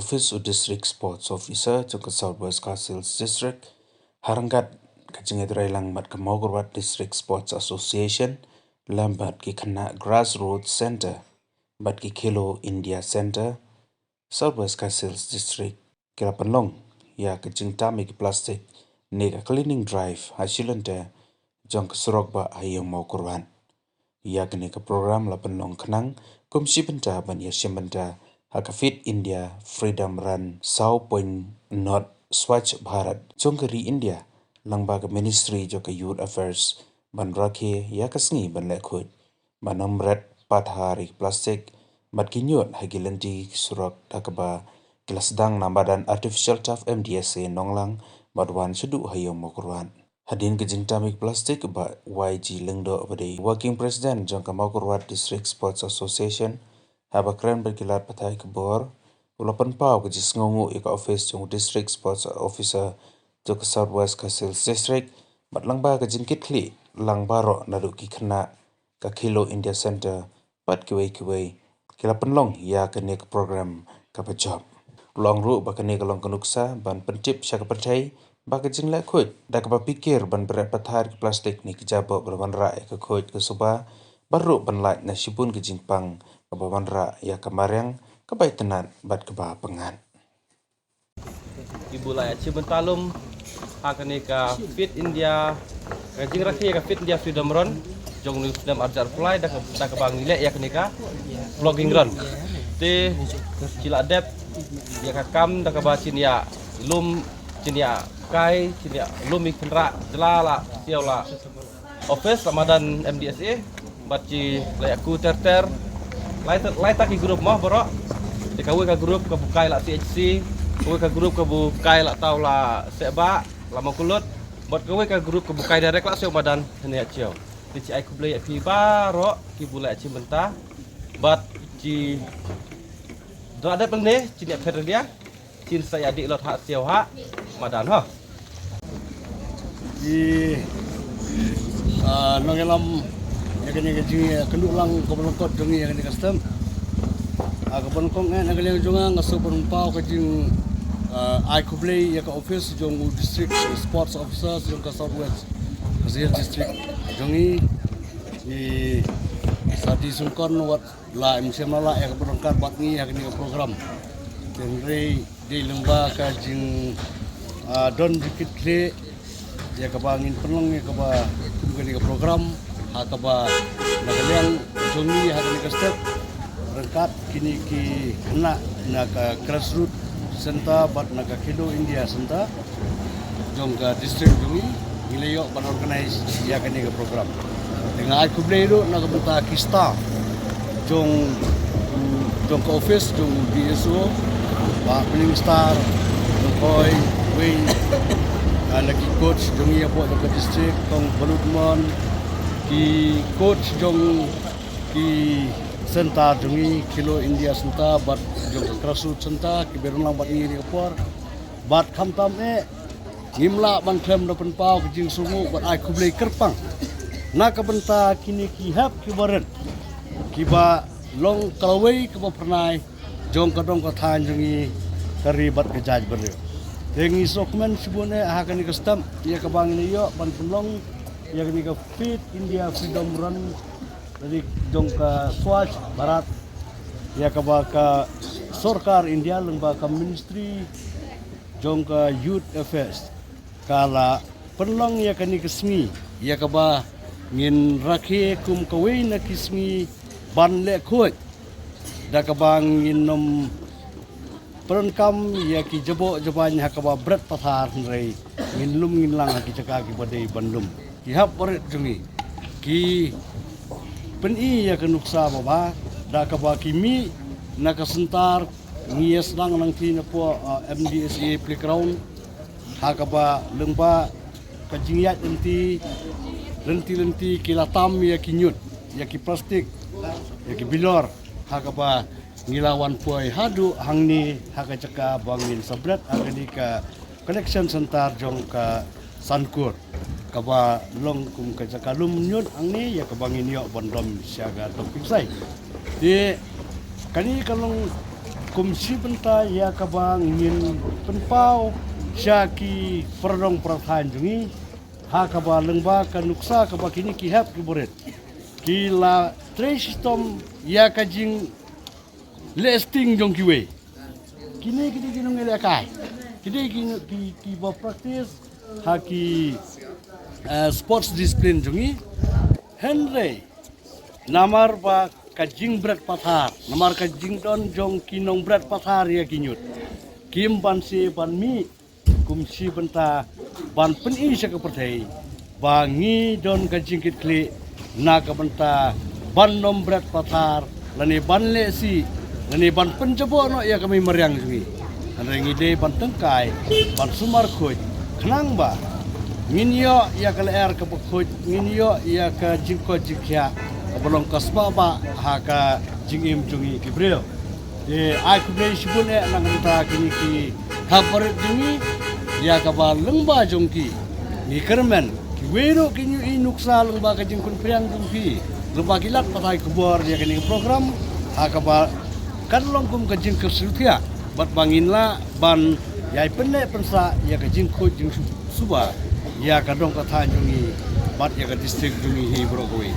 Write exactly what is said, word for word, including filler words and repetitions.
Office u District Sports Officer jong ka South West Khasi Hills District, ha ryngkat ka jingïatreilang bad ka Mawkyrwat District Sports Association, lem bad ki khynnah Grassroots Centre bad ki Khelo India Centre, South West Khasi Hills District, ki la pynlong ïa ka jingtam ïa ki plastik ne ka cleaning drive ha shilynter jong ka surok bah ha ïing Mawkyrwat. Ïa kane ka program la pynlong khnang kum shi bynta ban ïashim bynta ha ka Fit India Freedom Run saw point not Swachh Bharat jong ka ri India, lyngba ka Ministry jong ka Youth Affairs, ban rakhe ïa ka sngi ban leh khuid ban ym ret pathar ïa ki plastik bad ki ñiut ha ki lynti ki surok, da kaba ki la sdang na madan Artificial Turf M D S A Nonglang bad wan shaduh ha ïing Mawkyrwat. Hadien ka jingtam ïa ki plastik, Bah Y G Lyngdoh, ba dei Working President jong ka Mawkyrwat District Sports Association, haba kren bad ki lad pathai khubor, u la pynpaw ka jingsngewnguh ïa ka office jong u District Sports Officer jong ka South West Khasi Hills District, bad lyngba ka jingkitkhlieh lang baroh naduh ki khynnah ka Khelo India Centre bad kiwei kiwei, ki la pynlong ïa kane ka program kaba jop. U la ong ruh ba kane ka long ka nuksa ban pyntip sha ka pyrthei ba ka jingleh khuid da kaba phikir ban bret pathar ki plastik ne ki jaboh ba la wanrah ïa ka khuid ka suba, bad ruh ban lait na shibun ka jingpang kaba wanrah ïa ka mariang kaba itynnad bad kaba pyngngad. Kiba la ïa chimbynta lum ha kane ka Fit India, ka jingrakhe ka Fit India Freedom Run jong u snem arhajar arphew lai, da ka, da kaba ngi leh ïa kane ka plogging run. Te ki la dep ïa ka kam da kaba chyn ïa lum, chyn ïa kai, chyn ïa lum ïa ki kynrad, jylla la, siew la office la madan M D S A, bad ki la ïa ku ter ter. Lai ta, lai ta ki group mo baroh. Te kawei ka group ka bukai la C H C, kawei ka group ka bukai la taw la Sebah, la Mawkyrwat, bad kawei ka group ka bukai direct la siew madan hynne ha Siew. Te ki ai khublei ïa phi baroh kiba la ïa chimbynta. Bad ki da dep ne, chyn ïa phet ria. Chyn sa ïa dih lot ha Siew ha madan ho. I, ah, nongïalam ïa kane ka jingïakynduh lang kaba lyngkot jong ngi ïa kane ka stem. Ah, kaba nyngkong eh na ka liang jong nga nga sngewbha ban pynpaw ka jing, ah, ai khublei ïa ka office jong u District Sports Officer jong ka South West Khasi Hills District jong ngi. Ngi sa dih sngewkmen wat la im shym la lah ïa kaba ryngkat bad ngi ha kane ka program. Hynrei dei lyngba ka jing, ah, don jingkitkhlieh ïa kaba ngin pynlong ïa kaba kum kane ka program, ha kaba na ka liang jong ngi ha kane ka step ryngkat kine ki khynnah na ka Grassroots Centre bad na ka Khelo India Centre jong ka district jong ngi, ngi la ïoh ban organize ïa kane ka program. Te nga ai khublei ruh na ka bynta ki staff jong, jong ka office jong D S O, Bah Blaingstar, jong kawei, wei, ah, na ki coach jong ngi hapoh jong ka district, Kong Baludmon, ki coach jong ki centre jong ngi, Khelo India Centre bad jong ka Grassroots Centre, kiba rung lang bad ngi ha kane ka por. Bad khamtam eh, ngim lah ban khlem da pynpaw ka jingsngewnguh bad ai khublei kyrpang na ka bynta kine ki hep ki barit kiba long ka lawei kaba phyrnai jong ka dong ka thaiñ jong ngi, ka ri bad ka jaid bynriew. Te ngi sngewkmen shibun eh ha kane ka step ïa kaba ngi la ïoh ban pynlong ïa kane ka Fit India Freedom Run, lane jong ka Swachh Bharat, ïa kaba ka sorkar India lyngba ka Ministry jong ka Youth Affairs ka la pynlong ïa kane ka sngi, ïa kaba ngin rakhe kum kawei na ki sngi ban leh khuid, da kaba ngin ym pyndonkam ïa ki jaboh jabain ha kaba bret pathar, hynrei ngin lum ngin lang ha ki jaka kiba dei ban lum. Ki hep barit jong ngi ki pyni ïa ka nuksa babha da kaba ki mih na ka centre, ngi ïa sdang nangta napoh, ah, M D S A playground, ha kaba lyngba ka jingïaid lynti, lynti lynti ki la tam ïa ki ñiut, ïa ki plastik, ïa ki bilor, ha kaba ngi la wan poi haduh hangne ha ka jaka ba ngin sa bret ha kane ka collection centre jong ka Sankur, kaba long kum ka jaka lum ñiut hangne, ïa kaba ngin ïoh ban dom sha ka Dong Pingsai. Te kane ka long Kum shi bynta ïa kaba ngin pynpaw sha ki para nong para thaiñ jong ngi, ha kaba lyngba ka nuksa kaba kine ki hep ki barit ki la trei shitom ïa ka jingleh sting jong kiwei. Kine ki dei ki nongïalehkai, ki dei ki, ki, kiba practice ha ki, eh, sports discipline jong ngi. Hynrei namar ba ka jingbret pathar, namar ka jingdon jong ki nongbret pathar ïa ki ñiut, kim banse ban mih kum shi bynta ban pyni sha ka pyrthei ba ngi don ka jingkitkhlieh na ka bynta ban ym bret pathar, lane ban leh sih, lane ban pynjaboh noh ïa ka mei mariang jong ngi. Hynrei ngi dei ban tyngkai, ban sumar khuid, khnang ba ngin ïoh ïa ka lyer kaba khuid, ngin ïoh ïa ka jingkoit jingkhiah kaba long ka spah bah ha ka jingim jong ngi ki briew. Te ai khublei shibun eh na ka bynta kine ki hep barit jong ngi, ïa kaba lyngba jong ki ngi kyrmen kiwei ruh kin ïohi nuksa lyngba ka jingpynpriang jong phi, lyngba ki lad pathai khubor ïa kane ka program, ha kaba kan long kum ka jingkyrsiew thiah bad ba ngin lah ban ïai pynneh pynsah ïa ka jingkhuid jingsuba ïa ka dong ka thaiñ jong ngi bad ïa ka district jong ngi hi baroh kawei.